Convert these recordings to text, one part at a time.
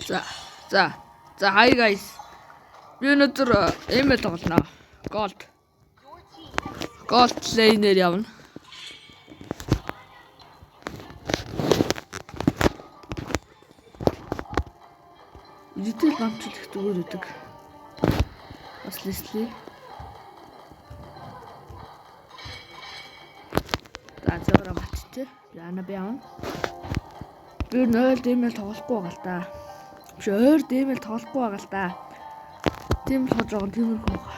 За. За. За, hi guys. Би өнөөдөр ML тоглоно. Gold. Gold lane-ээр явна. Retail банчил их зүгээр өгдөг. Бас Leslie. За, зөөрэ матчтэй. Би ана би явна. Би 0 дэмэл тоглохгүй байгаа л та. Биш ойр дэмэл тоглохгүй байгаа л та. Тийм л хож байгаа тиймэрхүү байгаа.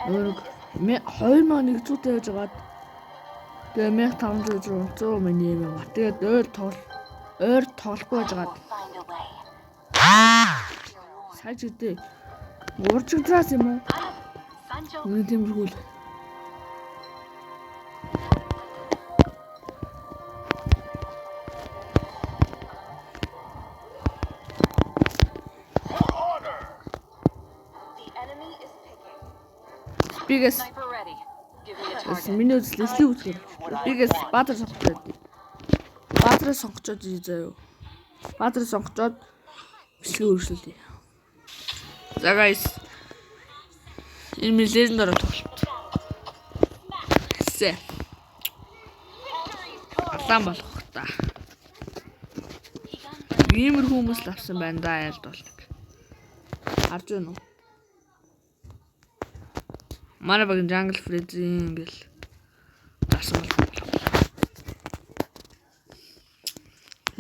Өөрөг 2100 тавьж байгаад тэгээ 1500 100 миний юм ба. Тэгээд ойр тоглол ойр тоглохгүй байж байгаад сая ч үдээ уржигдраас юм уу? Үнэн тиймэрхүү л. Бигээс миний үзэл Лесли үзгээр. Бигээс Баатар сонгочоод. Баатараа сонгочоод заяа. Баатараа сонгочоод бичлэгээ үргэлжлүүлье. За guys. Энэ миний legendary тоглолт. Хэсэ. Алаан болох та. Иймэрхүү хүмүүс л авсан байна да айлд бол нэг. Харж байна уу? Манай багийн Jungle Frenzy ингээл зарсан бол.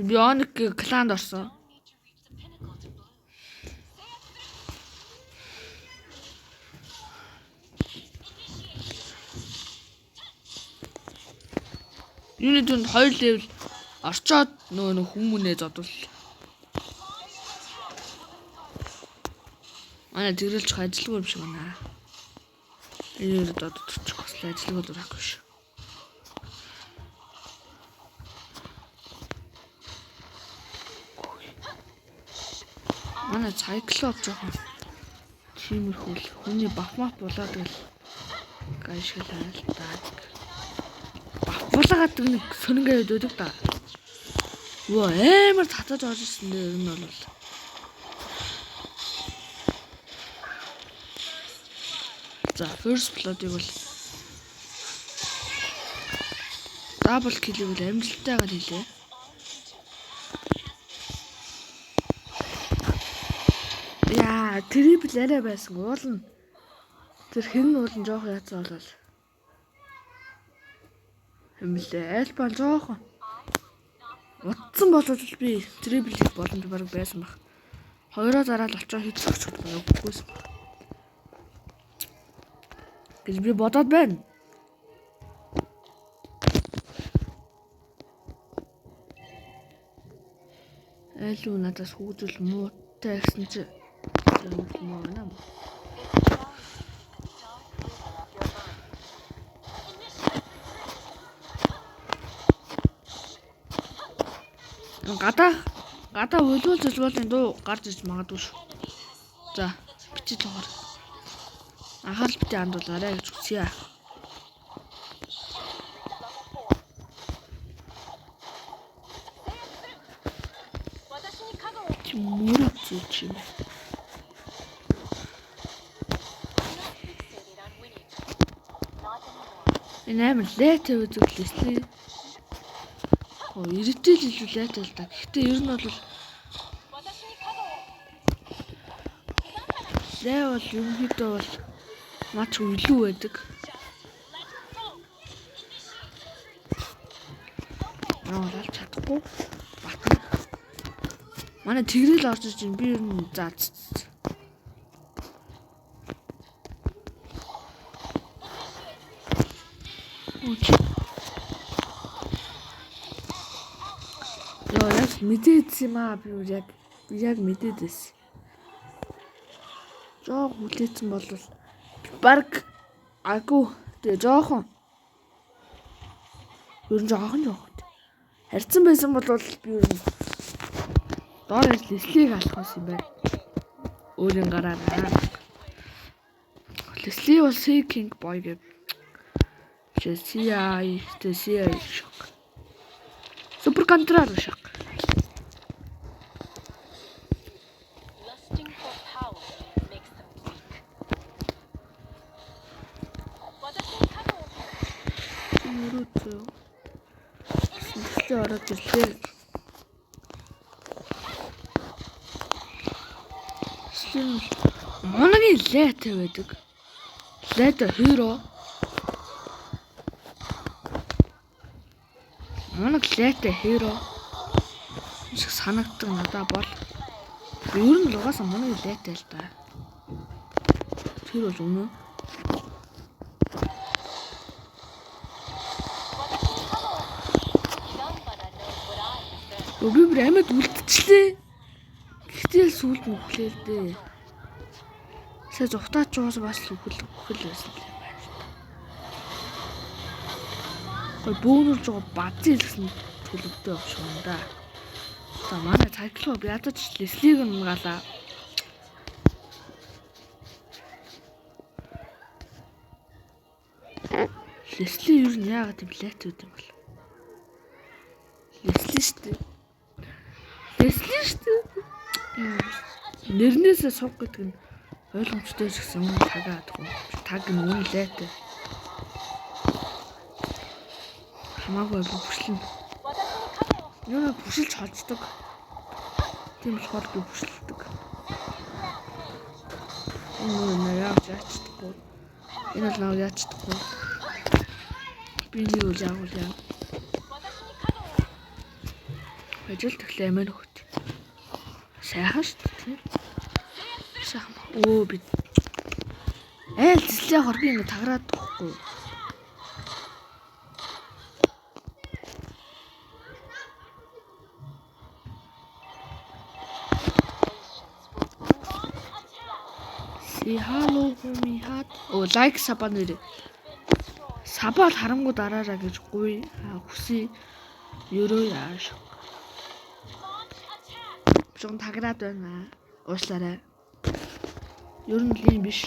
Би Onik кланд орсон. Юуны түнд 2 level орчоод нөгөө нэг хүмүүнээ зодвол. Манай зэрэлж ажилгүй юм шиг байна. Энэ өөр додчих бас л ажилгүй дураагүй шүү. Манай Cyclops жоохон тиймэрхүү л хүний баф мап болоод гэл гайшиглаа л да. Баф булаагаад нэг сонингээ өгдөг да. Үу амар татаж орж ирсэн дээр ер нь бол. За first blood-ыг бол double kill-ийг бол амжилттайгаар хийлээ. Яа, triple арай байсан. Уулна. Тэр хэн уулна жоох яатсан болол. Юм лээ. Альбан жоохон утсан болвол би triple хийх боломж баг байсан баг. Хоёроо зараал очоо хийчих ч байгүйсэн баг. Гэж би бодоод байна. Айл уу надаас хөгжил муутай гэсэн чи хөгжил муу байна. Гадаа уйлуул зулбуулын дуу гарч иж магадгүй шүү. За бичиж лугаар. Анхаарал битгий хандуулаарай гэж хүсье. Чи мөрөг зүүч юм бэ? Энэ амар лайт үзэг лээ. Оо, ирээдүйд илүү лайт л да. Гэхдээ ер нь бол лай бол ерөнхийдөө бол мач илүү байдаг. Аа, алж чадахгүй. Батна. Манай тэгрэл орж иж байна. Би ер нь за. Йоо, яг мэдээдсэн юм аа. Би яг мэдээдсэн. Жоох хүлээсэн бол баг агуу тэгээ жоохон ер нь жоохон харьцан байсан бол би ер нь доор Леслиг алах байсан юм байна. Өөрийн гараараа. Лесли бол Sea King boy гэв. Чи CI тэ CI шок. Супер контрол шок. ороод ирлээ. Моногийн лайтай байдаг. Лайта hero. Моног лайтай hero шиг санагддаг надаа бол. Ер нь л угаасаа моногийн лайтай л да. Тэр бол үнэн. Би бүр амьд үлдчихлээ. Гэхдээ л сүулт нь үхлээ л дээ. Сая зугтаач уус бас л үхэл байсан юм байна л та. Гой бөөнөрж байгаа базын хэлсэн төлөвтэй явж юм да. За манай циклоп ядаж Леслиг нь унгаалаа. Лесли ер нь яагаад тийм лайт байд юм бол? Лесли шүү дээ. Лесли шүү дээ. Нэрнээсээ суг гэдэг нь ойлгомжтой ч гэсэн үнэ тагаад хүн. Таг нь үнэ лайтай. Хамаагүй би бүшлэн. Юу бүшилж холждог. Тийм болохоор би бүшилдэг. Энэ нөө яаж яач чадахгүй. Энэ бол нөө яач чадахгүй. Би нэг үл яавал яа. Ажил тэглээ амин хөхт. Сайхан шүү дээ тийм. Сайхан. Өө би айл зэслээ хор би ингэ таграад байхгүй. Си hello me hat. Оо лайк саба нэр. Сабаа л харамгүй дараараа гэж гуй хүсье. Ерөө яаш. Жохон таграад байна. Уушлаарай. Ер нь л юм биш.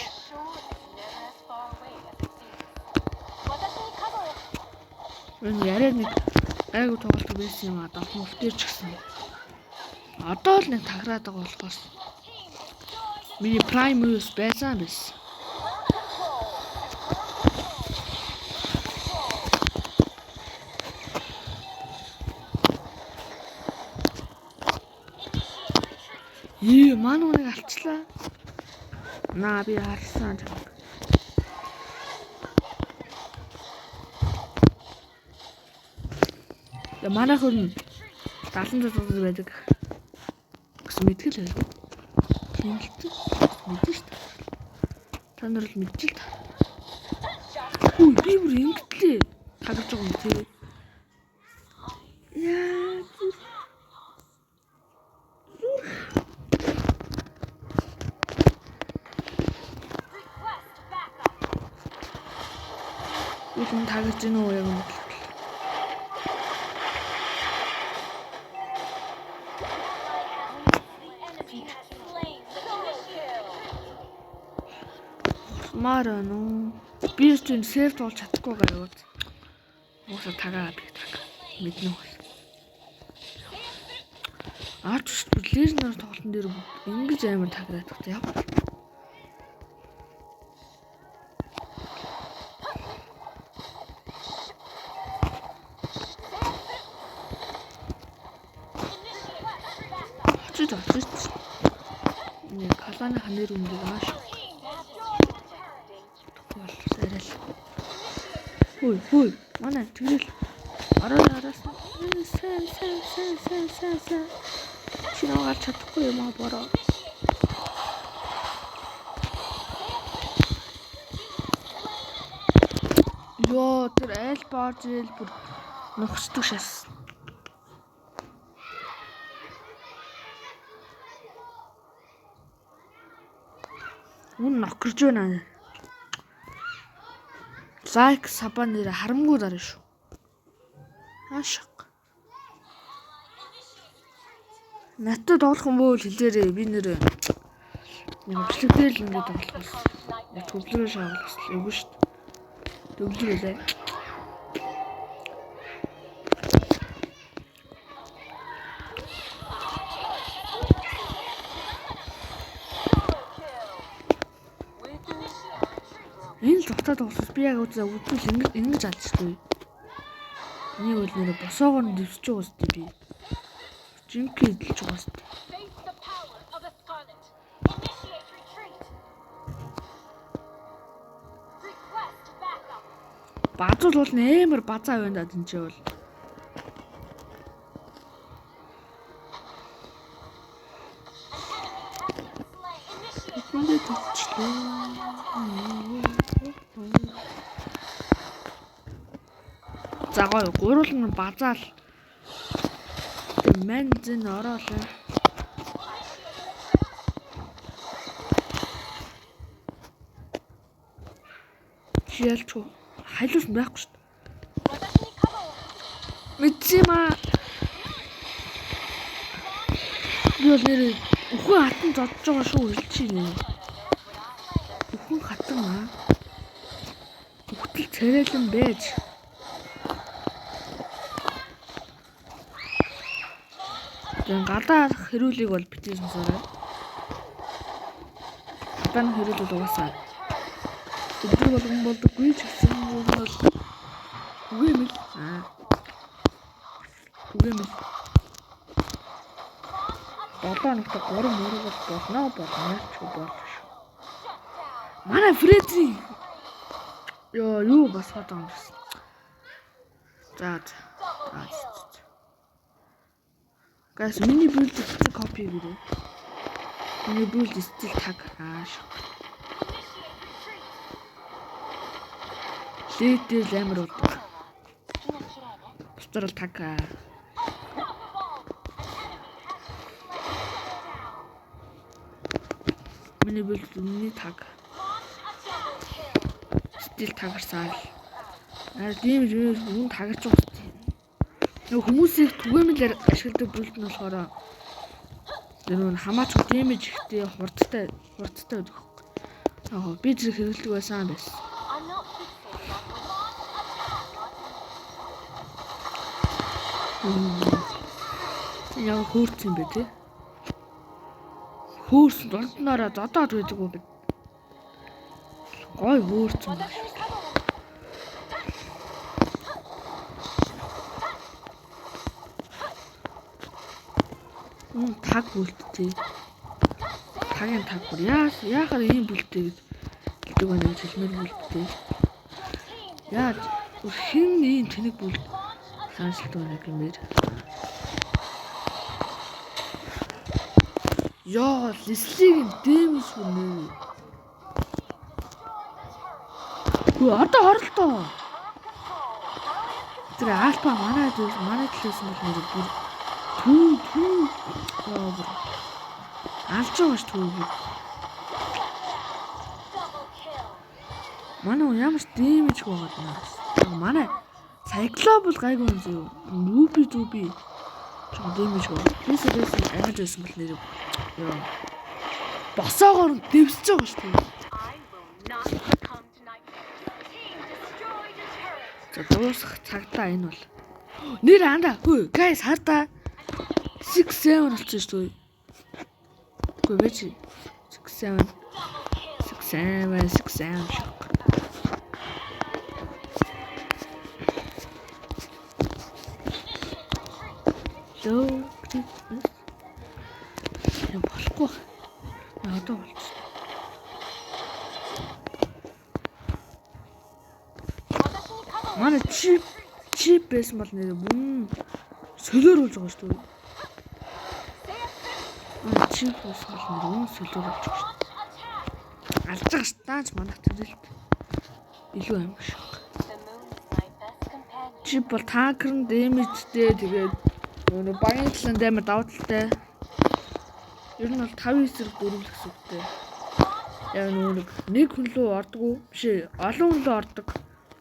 Энэ яриа нэг гайгүй тоглолт байсан юм аа. Долхон өвтөр ч гэсэн. Одоо л нэг таграад байгаа болохоос миний prime use байсан байсан. Ее, маань үнийг алчлаа. Наа би харсан. Я манай хөрн 77 байдаг гэсэн мэдгэл байв. Тийм л дээ. Мэдэн шүү дээ. Та нар л мэдж л та. Үгүй би бүр ингэтлээ. Тагарч байгаа юм тий. Яа. Би хүн тагарч гинөө яг юм. Маар байна уу? Би ч энэ сейв туулж чадахгүй гаяа. Уусаа тагаа би таг. Мэднэ үү. Аач шүү дээ. Лежнер тоглолтын дээр ингэж амар таграад багт яа. Очиж очиж. Нэг каланы ханэр үндэг ааш. Арай л. Хүй хүй. Манай тэгрэл. Ороо араас. Сайн сайн сайн сайн сайн сайн. Чи наваад чадахгүй юм аа бороо. Йоо тэр айл боож ийл бүр нухацдаг шас. Үн нокорж байна. Лайк саба нэр харамгүй дараа шүү. Аашиг. Надад тоглох юм бөөл хэлээрээ би нэр нэг бичлэг дээр л ингээд тоглох бас. Яг төвлөрөө шаавал бас эвгүй шүү дээ. Төвлөрөөлээ. Энэ л утаа тоглох би яг үзээ үзвэл ингэж ингэж алдчихгүй. Миний бол нэр босоогоор нь дэвсэж байгаа үстэй би. Жинхэнэ эдэлж байгаа үстэй. Базуул бол нээр базаа байна да тэнцээ бол. За гоё гуруулан базаал. Тэг манзын ороолаа. Чи ялч уу? Халиус байхгүй шүү дээ. Мэдсэн юм аа. Би бол нэр үхэн хатан зодж байгаа шүү хэлчихэ нэ. Үхэн хатан аа. Үхтэл царайлан байж. Тэгэн гадаа хэрүүлийг бол битгий сонсоорой. Гадаа хэрүүл бол угаасаа өдөр болгон болдоггүй ч гэсэн нь бол түгээмэл. Аа. Түгээмэл. 7 хоногт 3 мөрөг бол болно болно ч болно шүү. Манай Фредди ёо юу босгоод байгаа юм бэ? За за. Guys, миний build стил copy гэрээ. Миний build стил таг ааш. Лээд дээр л амар болдог. Бусдаар бол таг. Миний build миний таг. Стил тагарсаа л. Аа тийм юм тагарч байгаа юм. Нөгөө хүмүүсийг түгээмэл ашигладаг build нь болохоор тэр нөгөө хамаач дэмэж ихтэй хурдтай хурдтай байдаг. Яг би зэрэг хэрэглэдэг байсан байсан. Яг хөөрцөн юм бэ те? Хөөрсөн дурднараа зодоод байдаг уу бэ? Гой хөөрцөн байна. Таг бүлттэй. Тагийн таг бүр яахаар ийм бүлттэй гэж хэлдэг байна гэж хэлмээр бүлттэй. Яаж хэн ийм тэнэг бүлт саначлдаг байна гэмээр. Яа, Леслигийн дэмэж хүнээ. Үгүй одоо оролтоо. Тэр альфа манай талаас нь бол нэр бүр түү түү яа бүр алж байгаа ш түү бүр. Манай ямар ч дэмэж байгаад байна. Манай Cyclops бол гайгүй юм зөө. Нүби зүби жоо дэмэж байгаа. Бисээс амиж байсан бол нэр яа. Босоогоор дэвсэж байгаа ш түү. За дуусах цагтаа энэ бол. Нэр анда хөө guys хардаа 6 7 болчихсон шүү дээ. Үгүй байж 6 7 6 7 6 7 шок. Лөө Christmas. Я болохгүй. Одоо болчихсон. Манай чип байсан бол нэр мөн солиор болж байгаа шүү дээ. Манай чип байсан бол нэр мөн солиор болж байгаа шүү дээ. Алж байгаа шүү дээ. Манайх тэрэлт илүү амиг шиг. Чип бол танкер нь дэмэжтэй тэгээд нөгөө багийн таланд амар давуу талтай. Ер нь бол 5 эсрэг 4 л гэсэн үгтэй. Яг нөгөө нэг хүн лүү ордгоо биш ээ олон хүн лүү ордог.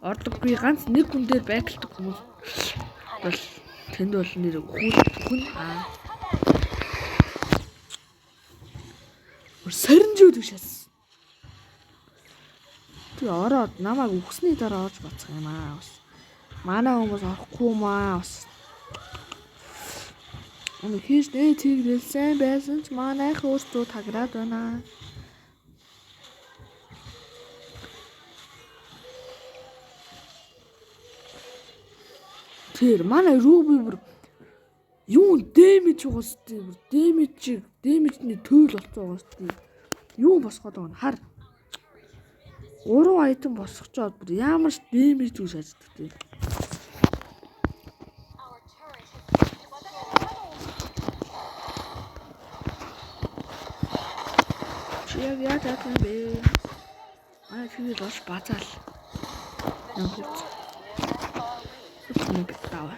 Ордоггүй ганц нэг хүн дээр байкалдаг хүмүүс бол тэнд бол нэр хүн аа. Сарнжууд шас. Тэг ороод намайг үхсний дараа орж бацх юм аа бас. Манай хүмүүс орохгүй маа бас. Өнөө хийж нэ тэгрэл сайн байсан ч манайх өөртөө таграад байна. Тэр манай Ruby бүр юу damage угаас тийм бүр damage damage-ний төөл болцсон угаас тийм. Юу босгоод байгаа нь хар. 3 item босгочоод бүр ямар ч damage үгүй шаарддаг тийм. Чи яг яаж яах юм бэ? Аа тэгээд болж базаал. Юм хурц. Юм битав.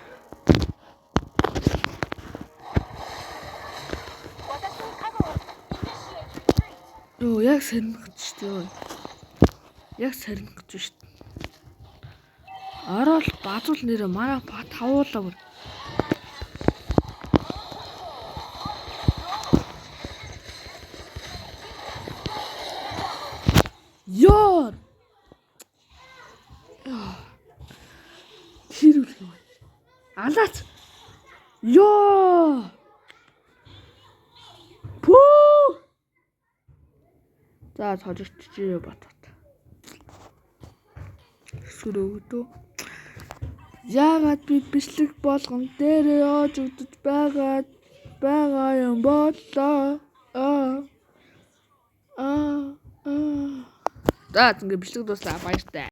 Йоо яг сарних гэж шүү дээ. Яг сарних гэж шүү дээ. Орол базуул нэрэ манай тавуулаа бүр. Йоо. Тэр үл юм. Алаач. Йоо. Пүү. За цожигчжээ батат. Сүрөөдөө. Яагаад би бичлэг болгон дээрээ оож өгдөж байгаа юм боллоо. Аа. Аа. Аа. За ингэ бичлэг дуслаа, баяртай.